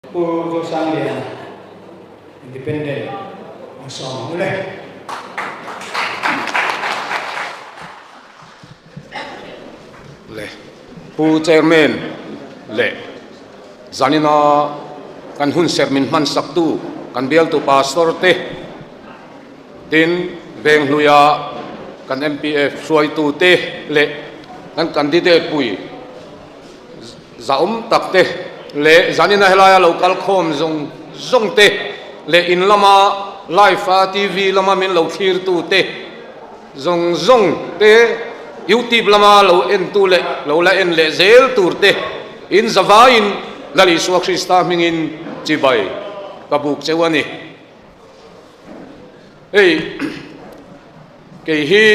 Pu Zosangliana, Independent, ang sawm ang ule. Le Pu Chairman leh zanina kan hunserh min hman saktu kan bialtu Pastor te tin Venghluia kan MPF hruaitu te leh kan candidate pui Zahawm tak te leh zanina helaia lo kal khawm zawng zawng te leh in lama live a TV lama min lo thlir tu te zawng zawng te YouTube lama lo en tu leh lo la en leh zel tur te in zavaiin Lal Isua Krista hmingin chibai ka buk cheu a ni. Hei kei hi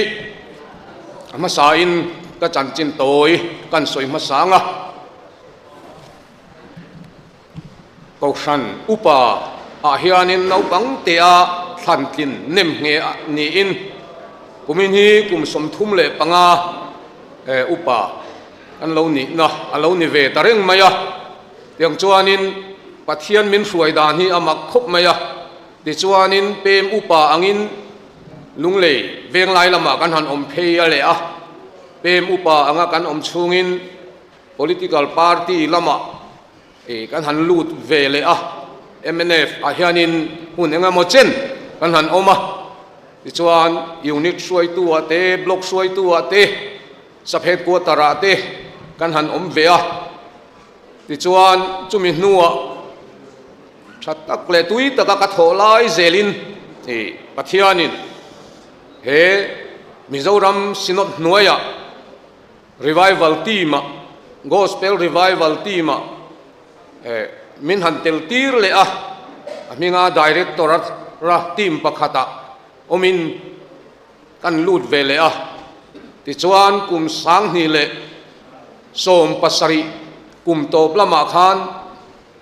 a hmasain ka chanchin tawi kan sawi hmasa ang a, Kohhran upa ah hianin naupang tea thlan tlin nem nge niin kumin hi kum 35 upa an lo nihna a lo ni ve ta reng mai a, tiang chuanin Pathian min hruai dan hi a mak khawp mai a. Tichuanin pem upa angin Lunglei venglai lamah kan han awm phei a leh a, pem upa anga kan awm chhungin political party lamah kan han lut ve leh a, mnf ah hianin hun eng emaw chen kan han awm a, tichuan unit hruaitu ah te, block hruaitu ah te, sub headquarter ah te kan han awm ve a, tichuan chumi hnuah Tha tak leh tui taka ka thawh lai zelin i Pathianin he Mizoram Synod hnuaiah Revival Team-ah, Gospel Revival Team-ah min han tel tir leh a, a hminga Director a team pakhatah awmin kan lut ve leh a. Tichuan kum 2017 kum tawp lamah khan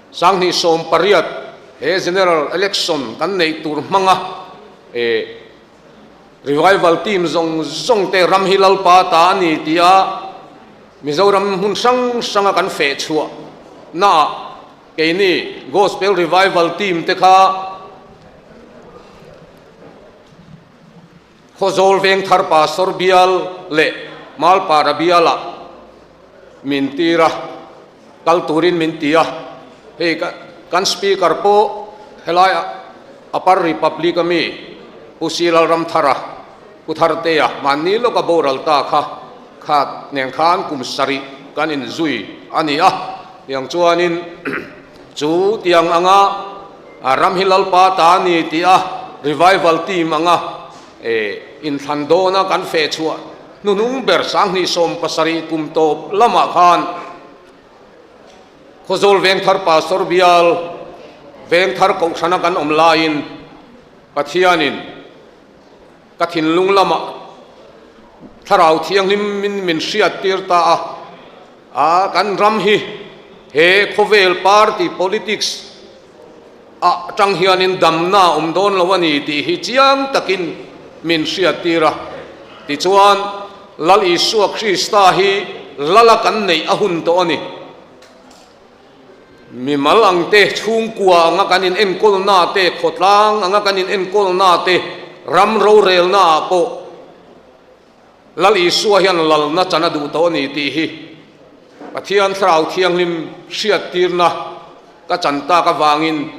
2018 he General Election kan neih tur hmanga eh Revival Team zawng zawng te ram hi Lalpa ta a ni tia Mizoram hmun hrang hranga kan feh chhuah naah keini Gospel Revival Team te kha Khawzawl Vengthar Pastor bial leh Malpara bialah min tir a, kal turin min ti a, hei kan Speaker pawh helai Upper Republic a mi Pu Si Lalramthara, Pu Thartea mahni lawka boral ta kha khat nen khan kum sarih kan inzui a ni a, tiang chuanin chu tiang anga ram hi Lalpa ta a ni tih a Revival Team anga inthlan dawna kan feh chhuah Hnunung ber 2017 kum tawp lamah khan Khawzawl Vengthar Pastor bial Vengthar Kohhrana kan awm laiin Pathianin ka thinlung lamah Thlarau Thianghlim min min hriattir ta a, a kan ram hi he khawvel party politics ah tang hianin damna a awm dawn lo a ni tih hi chiang takin min hriattir a. Tichuan, Lal Isua Krista hi Lala kan neih a hun tawh a ni. Mimal ang te, chhungkua anga kan inenkawlna te, khawtlang anga kan inenkawlna te, ram rorelna ah pawh Lal Isua hian lalna chan a duh tawh a ni tih hi Pathian Thlarau Thianghlim hriattirna ka chan tak avangin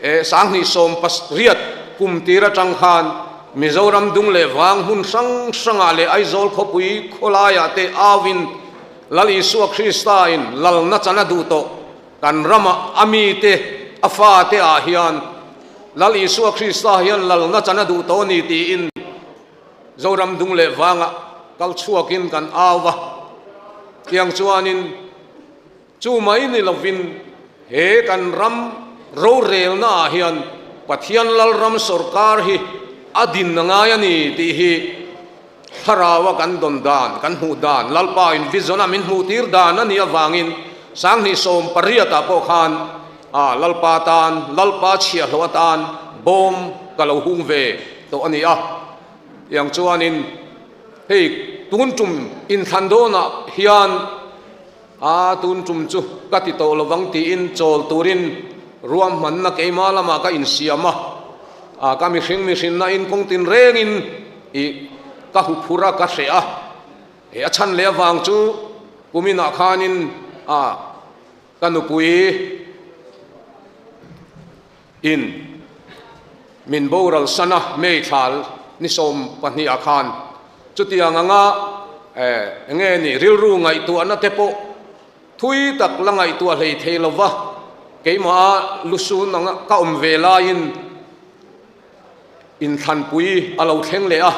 e 2018 kum tir atang khan Mizoram dung leh vang hmun hrang hrangah leh Aizawl khawpui khawlaiah te auin Lal Isua Krista in lalna chan a duh tawh kan ramah a mite a fate ah hian Lal Isua Krista hian lalna chan a duh tawh a ni tiin Zoram dung leh vangah kal chhuakin kan au va, tiang chuanin chu mai ni lovin he kan ram rorelna ah hian Pathian Lalram sawrkar hi a din a ngai a ni tih hi Thlarau a kan dawn dan, kan hmuh dan, Lalpa in vision a min hmuh tir dan a nih avangin 2018 ah pawh khan a Lalpa tan, Lalpa chhiahhlawh atan bawm ka lo hung ve tawh a ni a. Tiang chuanin hei tun tum inthlan dawnah hian a tun tum chu ka ti tawh lovang tiin chawl turin. Ruahmanna keimah lamah ka insiam a, a ka mihring mihrinna in kawng tin rengin i ka huphurh a, ka hreh a. He a chhan leh avang chu kuminah khanin a ka nupui in min boral san a, May thla ni 12 ah khan chutiang anga enge ni rilru ngaihtuahna te pawh Thui tak la ngaihtuah hlei thei lo va, keimah lusun anga ka awm ve laiin inthlanpui a lo thleng leh a,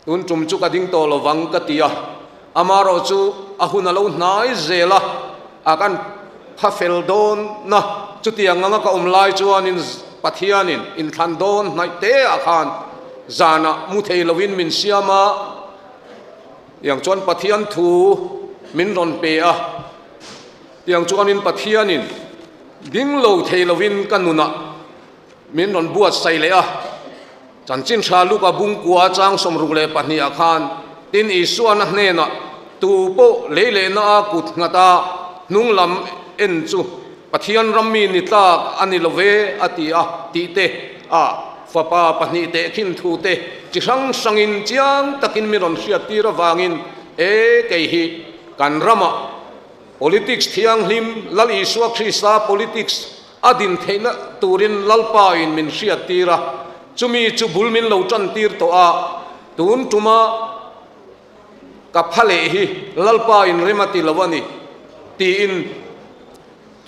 tun tum chu ka ding tawh lo vang ka ti a, amaherawh chu a hun a lo hnai zel a, a kan pha fel dawn na, chutiang anga ka awm lai chuanin Pathianin inthlan dawn hnaih te ah khan zanah mu thei loin min siam a. Tiang chuan Pathian thu min rawn pe a, tiang chuanin Pathianin ding lo thei lovin ka nunah min rawn buatsaih leh a. Chanchin Tha Luka bungkua chang 62 ah khan tin Isuana hnenah tu pawh lei lehna a kut nghat a hnung lam en chu Pathian ram mi ni tlak a ni lo ve a ti a tih te a fapa pahnih tehkhin thu te chi hrang hrangin chiang takin mi rawn hriat tir avangin e kei hi kan ramah politics thianghlim Lal Isua Krista politics a din theihna turin Lalpa in min hriat tir a, chumi chu bul min lo tan tir tawh a, tun tuma Ka pha leh hi Lalpa in rem a ti lo a ni tiin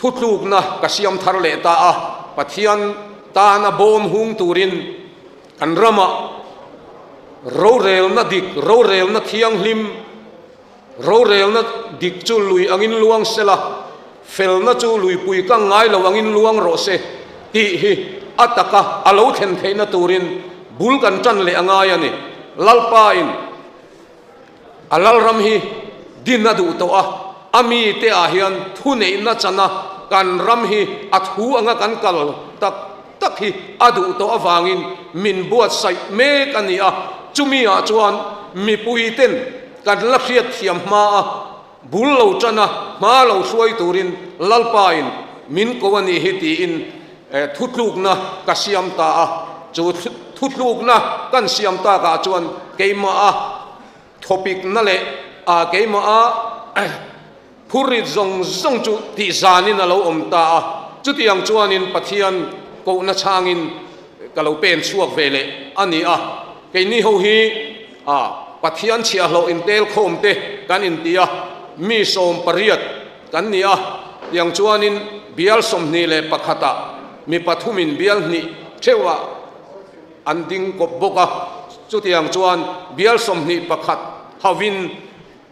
thutlukna ka siam thar leh ta a, Pathian tana bawm hung turin kan ramah rorelna dik, rorelna thianghlim, rorelna dik chu lui angin luang sela, felna chu luipui kang ngai lo angin luang rawh se tih hi a taka a lo thlen theihna turin bul kan tan leh a ngai a ni. Lalpa in a Lalram hi din a duh tawh a, a mite ah hian thuneihna chana kan ram hi a thu anga kan kal tak tak hi a duh tawh avangin min buatsaih mek a ni a, chumi ah chuan mipui ten kan la hriatthiam hma a bul lo tan a, hma lo hruai turin Lalpa in min ko a nih hi tiin Thutlukna ka siam ta a, chu thutlukna kan siam takah chuan keimaha thawpikna leh keimaha phurrit zawng zawng chu tih zanin a lo awm ta a. Chutiang chuanin Pathian kohna chhangin ka lo pen chhuak ve leh a ni a. Keini ho hi Pathian chhiahhlawh intelkhawm te kan inti a, mi 18 Kan ni a, tiang chuanin bial 21 ah mi pathumin bial hnih theuhah an ding kawp bawk a, chutiang chuan bial 21 hovin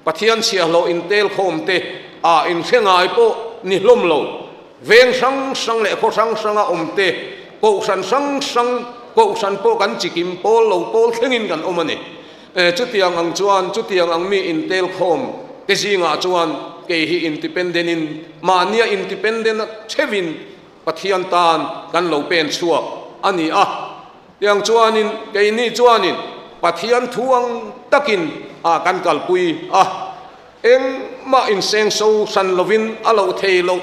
Pathian chhiahhlawh intelkhawm te ah inhre ngai pawh ni hlawm lo, veng hrang hrang leh khaw hrang hranga awm te, kohhran hrang hrang, kohhran pawh kan chikim pawl lo pawl thlengin kan awm a ni. Chutiang ang chuan chutiang ang mi intelkhawm te zingah chuan kei hi independent in mahnia independent a theuhin Pathian tan kan lo pen chhuak a ni a. Tiang chuanin keini chuanin Pathian thu ang takin ah kan kalpui a. Engmah insengso hran lovin a loh thei loh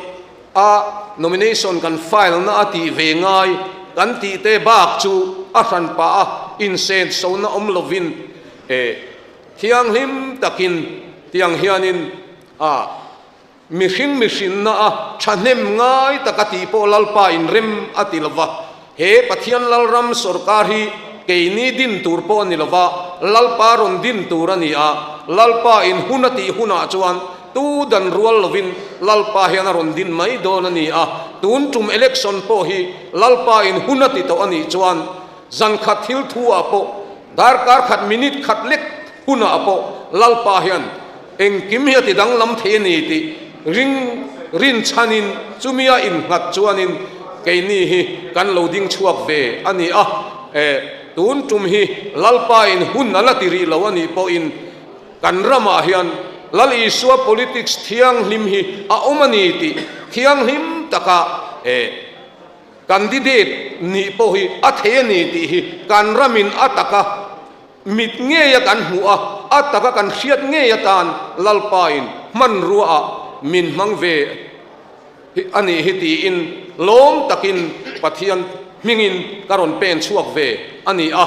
a, nomination kan file na a tih ve ngai kan tih te bak chu a hran pah a, insensona awm lovin eh thianghlim takin tiang hianin a mihring mihrinna a thahnem ngai taka tih pawh Lalpa inrem a ti lova. He Pathian Lalram sawrkar hi keini din tur pawh a ni lova, Lalpa rawn din tur a ni a, Lalpa in hun a tih hunah chuan tu dan rual lovin Lalpa hian a rawn din mai dawn a ni a, tun tum election pawh hi Lalpa in hun a ti tawh a nih chuan zan khat thil thu ah pawh darkar khat minute khat lek hunah pawh Lalpa hian engkim hi a ti danglam thei a ni tih ring rinchhanin chumia innghat chuanin keini hi kan lo ding chhuak ve a ni a. E, tun tum hi Lalpain hun a la ti rih lo a nih pawhin kan ramah hian Lal Isua politics thianghlim hi a awm a ni tih thianghlim taka e, candidate nih pawh hi a thei a ni tih hi kan ramin a taka Mit ngeia kan hmuh a, a taka kan hriat ngei atan Lalpain hmanruaah min hmang ve a nih hi tiin. lawm takin Pathian hmingin ka rawn pen chhuak ve a ni a.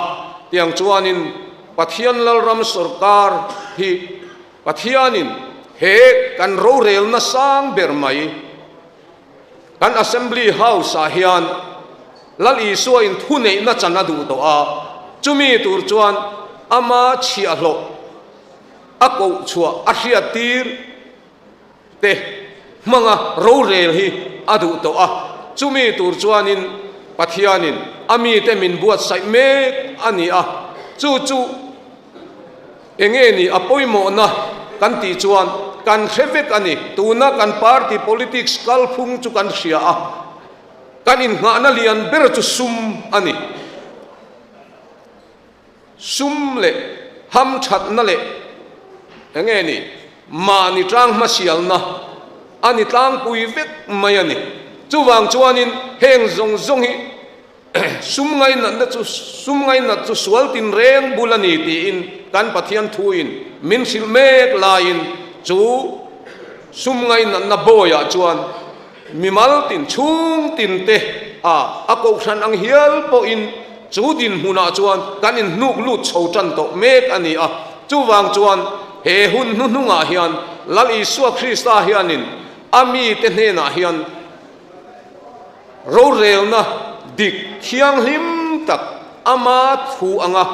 Tiang chuanin Pathian Lalram sawrkar hi Pathianin he kan rorelna sang ber mai kan Assembly House-ah hian Lal Isua in thuneihna chan a duh tawh a, chumi tur chuan ama chhiahhlawh a koh chhuah a hriattir te hmanga rorel hi a duh tawh a, chumi tur chuanin Pathianin a mite min buatsaih mek a ni a, chu chu Enge ni a pawimawhna kan tih chuan kan hre vek a ni. Tuna kan party politics kalphung chu kan hria a, kan inngahna lian ber chu sum a ni. Sum leh hamthatna leh enge ni mahni tang hmasialna a ni tlangpui vek mai a ni. Chuvang chuanin heng zawng zawng hi Sum ngainatna chu sum ngainat chu sual tinreng bul a ni tiin kan Pathian thuin min hrilh mek laiin chu sum ngainatna bawiah chuan mimal tin chhung tin te a a kohhran ang hial pawhin chu dinhmunah chuan kan inhnuk lut chho tan tawh mek a ni a. Chuvang chuan he hun hnuhnungah hian Lal Isua Krista hianin a mite hnenah hian Rorelna dik thianghlim tak ama thu anga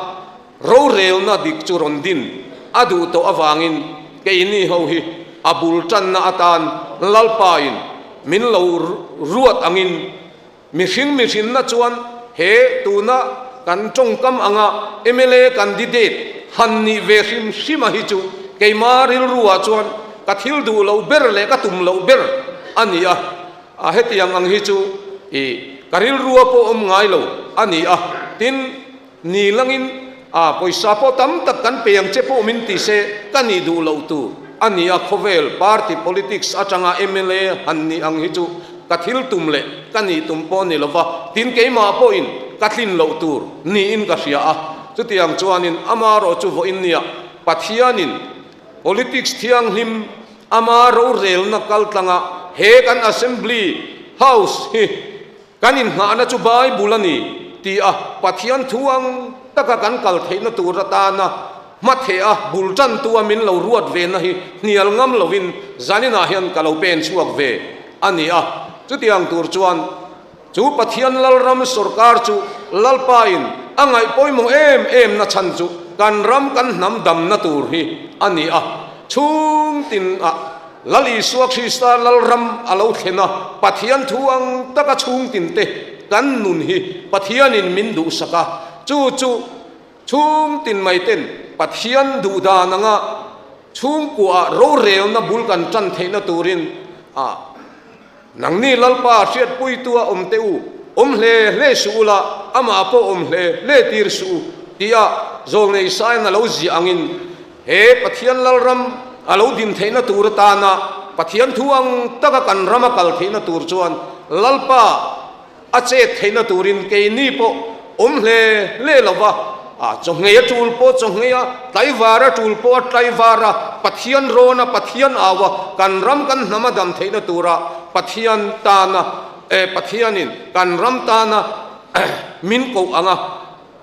rorelna dik chu rawn din a duh tawh avangin keini ho hi a bul tanna atan Lalpain min lo ruat angin mihring mihrinna chuan he tuna kan tawngkam anga mla candidate han nih ve hrim hrima hi chu keima rilruah chuan ka thil duh loh ber leh ka tum loh ber a ni a. A hetiang ang hi chu i ka rilrua pawh awm ngai lo a ni a, tin, ni langin a pawisa pawh tam tak kan pe ang che pawh min ti se ka nih duh loh tur a ni a, khawvel party politics atanga mla han nih ang hi chu ka thil tum leh ka nih tum pawh a ni lo va, tin keimah pawhin ka tlin loh tur niin ka hria a, chutiang chuanin amarawh chu vawiin nia Pathianin Politics thianghlim ama rorelna kaltlanga he kan Assembly House hi kan inngahna chu Bible a ni ti a Pathian thu ang taka kan kal theihna tur atana hmatheh a bul tantu a min lo ruat vena hi hnial ngam lovin zaninah hian ka lo pen chhuak ve a ni a. Chutiang tur chuan Chu Pathian Lalram sawrkar chu Lalpain a ngaih pawimawh em em na chhan chu kan ram kan hnam damna tur hi a ni a. Chhung tin ah Lal Isua Krista Lalram a lo thlen a, Pathian thu ang taka chhung tin te kan nun hi Pathianin min duhsak a, chu chu chhung tin mai ten Pathian duhdan anga chhungkuah rorelna bul kan tan theihna turin a Nangni Lalpa hriatpuitu a awm teh u, awm hle hle suh ula, amah pawh awm hle hle tir suh u, tia Zawlnei Saian a lo ziah angin, he Pathian Lalram a lo din theihna tur atana Pathian thu ang taka kan ram a kal theihna tur chuan Lalpa A chet theihna turin keini pawh awm hle hle lo va, a chawhngei a tul pawh chawhngei a, tlaivar a tul pawh a tlaivar a, Pathian rawn a, Pathian au a, kan ram kan hnam a dam theihna tura Pathian tana, eh Pathianin kan ram tana min koh ang a.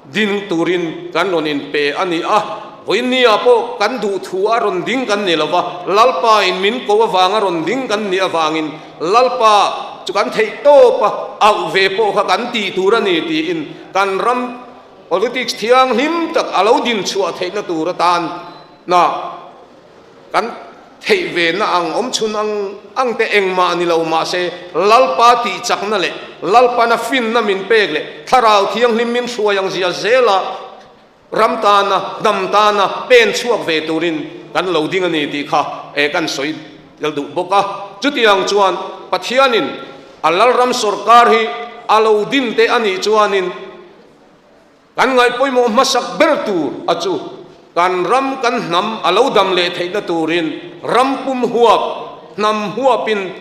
Ding turin kan rawn inpe a ni a, vawiinniah pawh kan duh thu a rawn ding kan ni lo va, Lalpa in min ko avanga rawn ding kan nih avangin Lalpa chu kan theih tawp a, auh ve pawh kha kan tih tur a ni tiin kan ram politics thianghlim tak a lo din chhuah theihna tur atan na Kan theih ve na ang awm chhun ang ang te engmah ni lo mahse Lalpa tih chakna leh Lalpana finna min pek leh Thlarau Thianghlim min hruai ang zia zela ram tana hnam tana pen chhuak ve turin kan lo ding a ni tih kha e kan sawi tel duh bawk a. Chutiang chuan Pathianin a Lalram sawrkar hi a lo din te a nih chuanin, Kan ngaih pawimawh hmasak ber tur a chu kan ram kan hnam a lo dam leh theihna turin ram pum huap, hnam huapin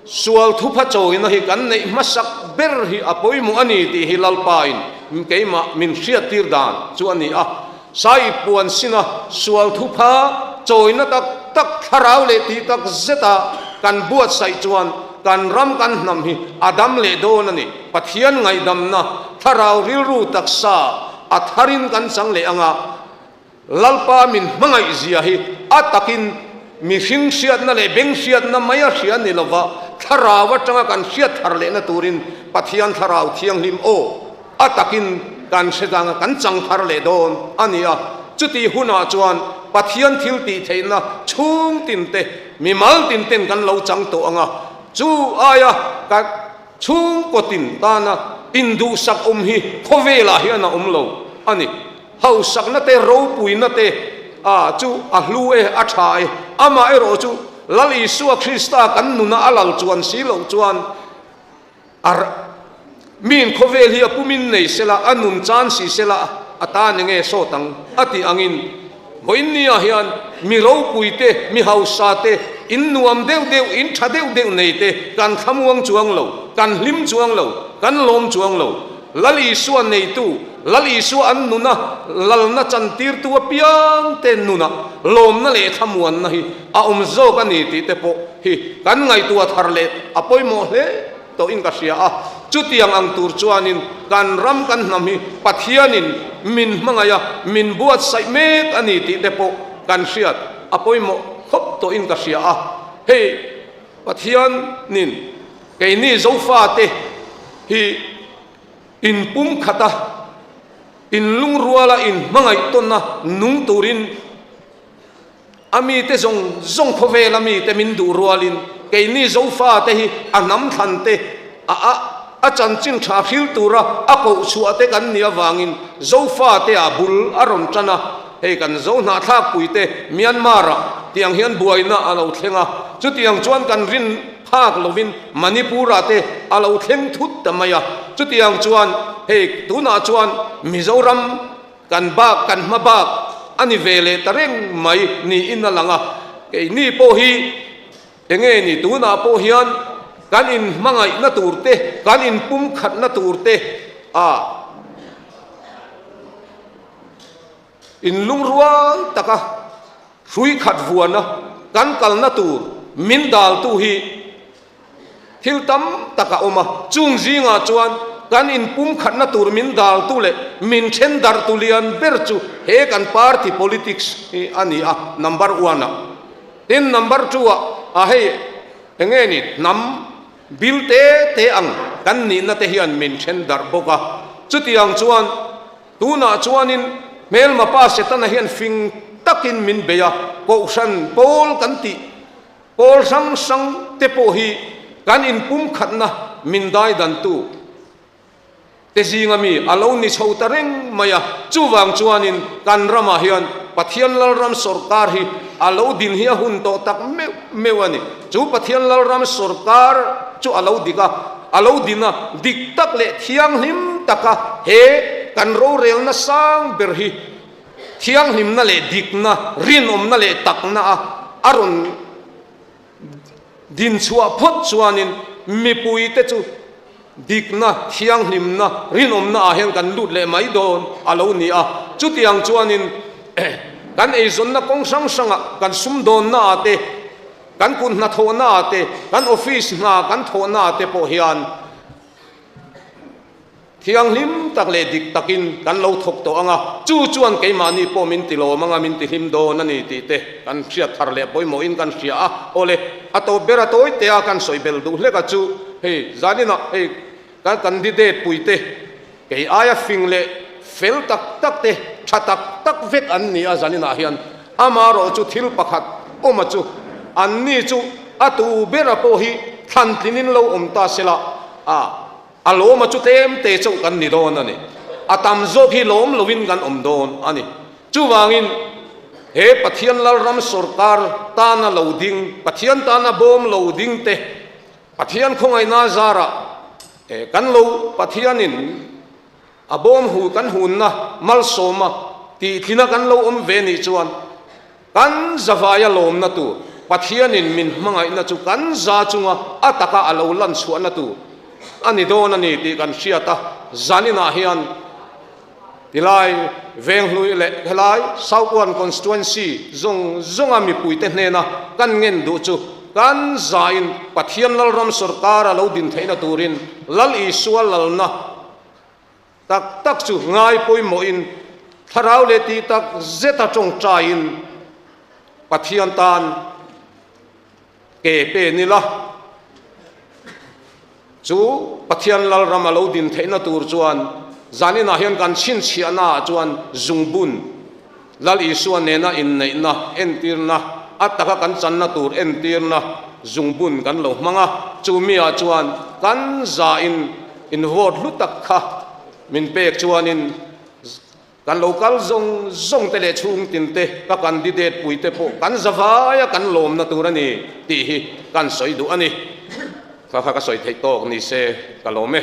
sual thupha chawina hi kan neih hmasak ber hi a pawimawh a ni tih hi Lalpain keimah min hriattir dan chu a ni a. Sai puan sina sual thupha chawina tak tak thlarau leh tih tak zeta kan buatsaih chuan. kan ram kan hnam hi a dam leh dawn a ni. Pathian ngaihdamna thlarau rilru taksa a tharin kan chang leh anga Lalpa min hmangaih zia hi a takin mihring hriatna leh beng hriatna mai a hria ni lova thlarau atanga kan hriat thar lehna turin Pathian thlarau thianghlim aw a takin kan hre dang a kan chang thar leh dawn a ni a. Chutih hunah chuan Pathian thil tih theihna chhung tin te mimal tin ten kan lo chang tawh ang a, chu aia ka chhungkaw tin tana induhsak awm hi khawvelah hian a awm lo a ni. Hausakna te, ropuina te a chu a hlu e, a tha e. Amaherawh chu Lal Isua Krista kan nuna a lal chuan si loh chuan a miin khawvel hi a pumin nei sela, a nun chan si sela a tan enge sawt ang a tih angin vawiinniah hian mi ropui te, mi hausa te, in nuam deuh deuh, in tha deuh deuh nei te kan thlamuang chuang lo, kan hlim chuang lo, kan lawm chuang lo. Lal Isua neitu, Lal Isua an nuna lalna chantirtu apiangte nunah lawmna leh thlamuanna hi a awm zawk a ni tih te pawh hi kan ngaihtuah thar leh a pawimawh hle tawhin ka hria a. Chutiang ang tur chuanin kan ram kan hnam hi Pathianin min hmangaih a, min buatsaih mek a ni tih te pawh kan hriat a pawimawh khawp tawhin ka hria a. Hei Pathianin Keini Zofate hi inpumkhata, inlungruala, inhmangaih tawnna nung turin a mite zawng zawng khawvela mite min duh rualin keini Zofate hi a hnam thlante a a a chanchin tha hril tura a koh chhuah te kan nih avangin Zofate ah bul a rawn tan a. Hei kan Zo hnahthlakpuite Myanmar-ah tiang hian buaina a lo thleng a, chutiang chuan kan rin phak lovin Manipur-ah te a lo thleng thut ta mai a, chutiang chuan hei tunah chuan Mizoram kan bak kan hma bak a ni ve leh ta reng mai niin a lang a, keini pawh hi enge ni tunah pawh hian kan inhmangaihna tur te, kan inpumkhatna tur te a. Inlungrual taka hrui khat vuana kan kalna tur min daltu hi thil tam tak a awm a, chung zingah chuan kan inpumkhatna tur min daltu leh min then darhtu lian ber chu he kan party politics hi a ni a, number one ah. Tin, number two ah a hei enge ni hnam bil te te ang kan nihna te hian min then darh bawk a, chutiang chuan Tunah chuanin hmelma pa Setana hian fing takin min bei a, Kohhran pawl kan tih pawl hrang hrang te pawh hi kan inpumkhatna min daidantu te zinga mi a lo ni chho ta reng mai a. Chuvang chuanin kan ramah hian Pathian Lalram sawrkar hi a lo din hi a hun tawh tak meuh meuh a ni. Chu Pathian Lalram sawrkar chu a lo dik a, a lo din a, dik tak leh thianghlim taka he kan rorelna sang ber hi thianghlimna leh dikna, rinawmna leh takna a a rawn din chhuah phawt chuanin mipuite chu dikna, thianghlimna, rinawmna ah hian kan lut leh mai dawn a lo ni a. Chutiang chuanin kan eizawnna kawng hrang hrangah kan sumdawnna ah te, Kan kut hnathawhnaah te, kan office hna kan thawhnaah te pawh hian thianghlim tak leh dik takin kan lo thawk tawh ang a, chu chuan keimahni pawh min ti lawm ang a, min ti hlim dawn a ni tih te kan hriat thar leh pawimawhin kan hria a. Awle, a tawp ber a tawi te a kan sawi bel duh hlek a chu hei zaninah hei kan candidate pui te Kei aia fing leh fel tak tak te, tha tak tak vek an ni a zaninah hian amarawh chu thil pakhat awma chu an ni chu a tu bera pawh hi thlantlinin lo awm ta sela a a lawma chu tlem te chauh kan ni dawn a ni. A tam zawk hi lawm loin kan awm dawn a ni. Chuvangin he Pathian Lalram sawrkar tana lo ding, Pathian tana bawm lo ding te, Pathian khawngaihna zarah kan lo Pathianin a bawm hu kan hunna malsawma tihtlina kan lo awm ve nih chuan kan zavaia lawmna tur Pathianin min hmangaihna chu kan za chunga a taka a lo lan chhuahna tur a ni dawn a ni tih kan hriat a, zaninah hian Tilai Venghlui leh helai South One Constituency zawng zawnga mipuite hnena kan ngen duh chu. Kan zain Pathian Lalram sawrkar a lo din theihna turin Lal Isua lalna tak tak chu ngai pawimawhin thlarau leh tih tak zeta tawngtaiin Pathian tan ke pen ila. Chu Pathian Lalram a lo din theihna tur chuan zaninah hian kan chhinchhiahnaah chuan zungbun, Lal Isua nena inneihna entirna, a taka kan channa tur entirna zungbun kan lo hmang a, chu miah chuan kan zain in vote hlu tak kha min pek chuanin Kan lo kal zawng zawng te leh chhung tin te ka candidate pui te pawh kan za vai a kan lawmna tur a ni tih hi kan sawi duh a ni. Kha kha ka sawi theih tawk ni se ka lawm e.